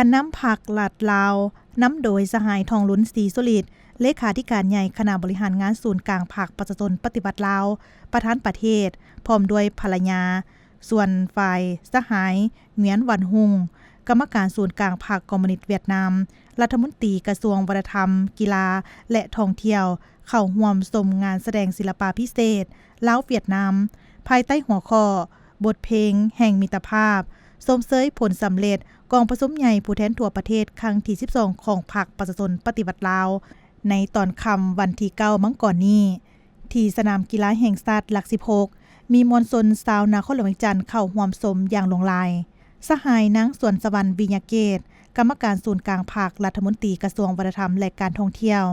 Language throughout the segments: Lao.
ການນຳພັກລັດລາວ ນຳໂດຍສະຫາຍ ທອງລຸນ ສີສຸລິດ ເລຂາທິການໃຫຍ່ຄະນະບໍລິຫານງານສູນກາງພັກປະຊາຊົນປະຕິວັດລາວ ປະທານປະເທດ ພ້ອມດ້ວຍພັນລະຍາ, ສ່ວນຝ່າຍສະຫາຍ ຫງວຽນ ວັນຮຸ່ງ ກຳມະການສູນກາງພັກຄອມມູນິດຫວຽດນາມ, ລັດຖະມົນຕີກະຊວງວັດທະນະທຳ, ກິລາ ແລະ ທ່ອງທ່ຽວ ເຂົ້າຮ່ວມຊົມງານສະແດງສິລະປະພິເສດລາວ-ຫວຽດນາມ ພາຍໃຕ້ຫົວຂໍ້ ບົດເພງແຫ່ງມິດຕະພາບ ຊົມເຊີຍຜົນສຳເລັດກອງປະຊຸມໃຫຍ່ຜູ້ແທນທົ່ວປະເທດຄັ້ງທີສິບສອງ ຂອງພັກປະຊາຊົນປະຕິວັດລາວ ໃນຕອນຄ່ຳວັນທີເກົ້າມັງກອນນີ້ ທີ່ສະໜາມກິລາແຫ່ງຊາດຫຼັກສິບຫົກ ມີມວນຊົນຊາວນະຄອນຫຼວງວຽງຈັນເຂົ້າຮ່ວມຊົມຢ່າງຫຼວງຫຼາຍ. ສະຫາຍ ນາງ ສວນສະຫວັນ ວິຍະເກດ ກຳມະການສູນກາງພັກ, ລັດຖະມົນຕີກະຊວງວັດທະນະທຳ ແລະ ການທ່ອງທ່ຽວ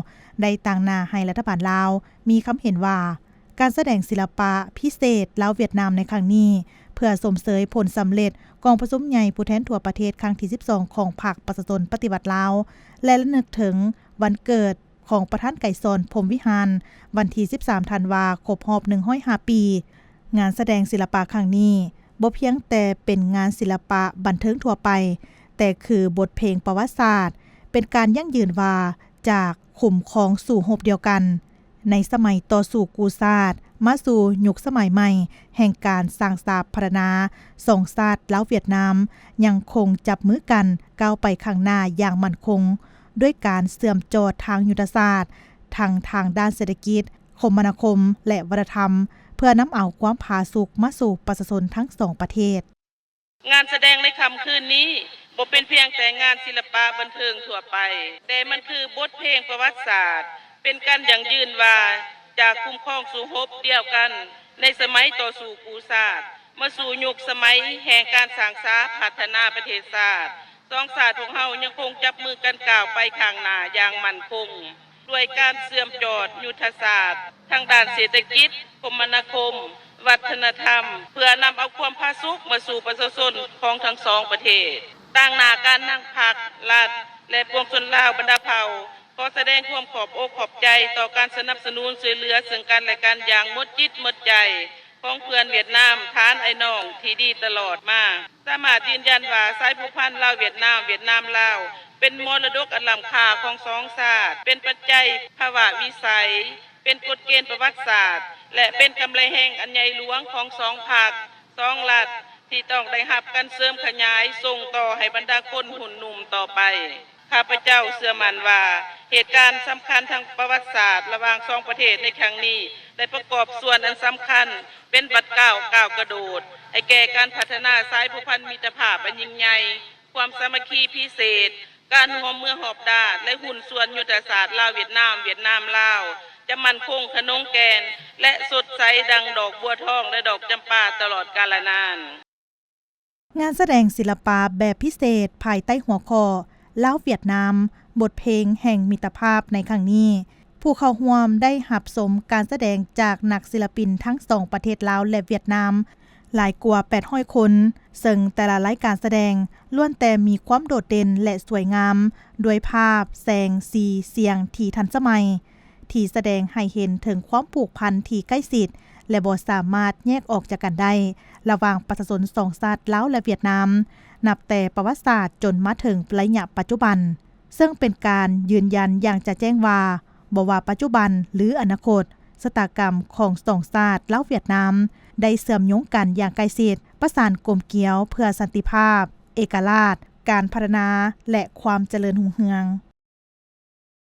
ໄດ້ຕາງໜ້າໃຫ້ລັດຖະບານລາວມີຄຳເຫັນວ່າ ການສະແດງສິລະປະພິເສດລາວ-ຫວຽດນາມໃນຄັ້ງນີ້ ເພື່ອຊົມເຊີຍຜົນສຳເລັດກອງປະຊຸມໃຫຍ່ຜູ້ແທນທົ່ວປະເທດຄັ້ງທີສິບສອງ ຂອງພັກປະຊາຊົນປະຕິວັດລາວ ແລະ ລະນຶກເຖິງວັນເກີດຂອງປະທານໄກສອນ ພົມວິຫານ ວັນທີສິບສາມ ທັນວາ ຄົບຮອບໜຶ່ງຮ້ອຍຫ້າປີ. ງານສະແດງສິລະປະຄັ້ງນີ້ ບໍ່ພຽງແຕ່ເປັນງານສິລະປະບັນເທີງທົ່ວໄປ, ແຕ່ຄືບົດເພງປະຫວັດສາດ ເປັນການຢັ້ງຢືນວ່າ ຈາກຂຸມຂອງສູ້ຮົບດຽວກັນ ໃນສະໄໝຕໍ່ສູ້ກູ້ຊາດ ມາສູ່ຍຸກສະໄໝໃໝ່ແຫ່ງການສ້າງສາພັດທະນາສອງຊາດລາວ-ຫວຽດນາມ ຍັງຄົງຈັບມືກັນກ້າວໄປຂ້າງໜ້າຢ່າງໝັ້ນຄົງ ດ້ວຍການເຊື່ອມຈອດທາງຍຸດທະສາດ ທັງທາງດ້ານເສດຖະກິດ, ຄົມມະນາຄົມ ແລະ ວັດທະນະທຳ ເພື່ອນຳເອົາຄວາມຜາສຸກມາສູ່ປະຊາຊົນທັງສອງປະເທດ. ງານສະແດງໃນຄ່ຳຄືນນີ້ ບໍ່ເປັນພຽງແຕ່ງານສິລະປະບັນເທີງທົ່ວໄປ, ແຕ່ມັນຄືບົດເພງປະຫວັດສາດ, ເປັນການຢັ້ງຢືນວ່າ ຈາກຄຸ້ມຄອງສູ້ຮົບດຽວກັນ ໃນສະໄໝຕໍ່ສູ້ກູ້ຊາດ ມາສູ່ຍຸກສະໄໝແຫ່ງການສ້າງສາພັດທະນາປະເທດຊາດ, ສອງຊາດພວກເຮົາຍັງຄົງຈັບມືກັນກ້າວໄປຂ້າງໜ້າຢ່າງໝັ້ນຄົງ. ດ້ວຍການເຊື່ອມຈອດຍຸດທະສາດທາງດ້ານເສດຖະກິດ, ຄົມມະນາຄົມ, ວັດທະນະທຳ ເພື່ອນຳເອົາຄວາມຜາສຸກມາສູ່ປະຊາຊົນຂອງທັງສອງປະເທດ. ຕາງໜ້າການນຳພັກ, ລັດ ແລະ ປວງຊົນລາວບັນດາເຜົ່າ ຂໍສະແດງຄວາມຂອບອົກຂອບໃຈຕໍ່ການສະໜັບສະໜູນຊ່ວຍເຫຼືອເຊິ່ງກັນແລະກັນຢ່າງໝົດຈິດໝົດໃຈ ຂອງເພື່ອນຫວຽດນາມ, ຖານອ້າຍນ້ອງທີ່ດີຕະຫຼອດມາ. ສາມາດຢືນຢັນວ່າ ສາຍພົວພັນລາວ-ຫວຽດນາມ, ຫວຽດນາມ-ລາວ ເປັນມໍລະດົກອັນລ້ຳຄ່າຂອງສອງຊາດ, ເປັນປັດໄຈພາວະວິໄສ, ເປັນກົດເກນປະຫວັດສາດ ແລະ ເປັນກຳໄລແຮງອັນໃຫຍ່ຫຼວງຂອງສອງພັກ, ສອງລັດ ທີ່ຕ້ອງໄດ້ຮັບການເສີມຂະຫຍາຍສົ່ງຕໍ່ໃຫ້ບັນດາຄົນຮຸ່ນໜຸ່ມຕໍ່ໄປ. ຂ້າພະເຈົ້າເຊື່ອໝັ້ນວ່າ ເຫດການສຳຄັນທາງປະຫວັດສາດລະຫວ່າງສອງປະເທດໃນຄັ້ງນີ້ ໄດ້ປະກອບສ່ວນອັນສຳຄັນ ເປັນບາດກ້າວກ້າວກະໂດດ ໃຫ້ແກ່ການພັດທະນາສາຍພົວພັນມິດຕະພາບອັນຍິ່ງໃຫຍ່, ຄວາມສາມັກຄີພິເສດ, ການຮ່ວມມືຮອບດ້ານ ແລະ ຫຸ້ນສ່ວນຍຸດທະສາດລາວ-ຫວຽດນາມ, ຫວຽດນາມ-ລາວ ຈະໝັ້ນຄົງຂະໜົງແກ່ນ ແລະ ສົດໃສດັ່ງດອກບົວທອງ ແລະ ດອກຈຳປາຕະຫຼອດກາລະນານ. ງານສະແດງສິລະປະແບບພິເສດພາຍໃຕ້ຫົວຂໍ້ ລາວ-ຫວຽດນາມ ບົດເພງແຫ່ງມິດຕະພາບ ໃນຄັ້ງນີ້ ຜູ້ເຂົ້າຮ່ວມໄດ້ຮັບຊົມການສະແດງຈາກນັກສິລະປິນທັງສອງປະເທດລາວ ແລະ ຫວຽດນາມ ຫຼາຍກວ່າແປດຮ້ອຍຄົນ, ເຊິ່ງແຕ່ລະລາຍການສະແດງລ້ວນແຕ່ມີຄວາມໂດດເດັ່ນ ແລະ ສວຍງາມ ດ້ວຍພາບ, ແສງ, ສີ, ສຽງທີ່ທັນສະໄໝ ທີ່ສະແດງໃຫ້ເຫັນເຖິງຄວາມຜູກພັນທີ່ໃກ້ຊິດ ແລະ ບໍ່ສາມາດແຍກອອກຈາກກັນໄດ້ ລະຫວ່າງປະຊາຊົນສອງຊາດລາວ ແລະ ຫວຽດນາມ ນັບແຕ່ປະຫວັດສາດຈົນມາເຖິງໄລຍະປັດຈຸບັນ, ເຊິ່ງເປັນການຢືນຢັນຢ່າງຈະແຈ້ງວ່າ ບໍ່ວ່າປັດຈຸບັນ ຫຼື ອະນາຄົດ, ຊະຕາກຳຂອງສອງຊາດລາວ-ຫວຽດນາມ ໄດ້ເຊື່ອມໂຍງກັນຢ່າງໃກ້ຊິດ, ປະສານກົມກຽວເພື່ອສັນຕິພາບ, ເອກະລາດ, ການພັດທະນາ ແລະ ຄວາມຈະເລີນຮຸ່ງເຮືອງ.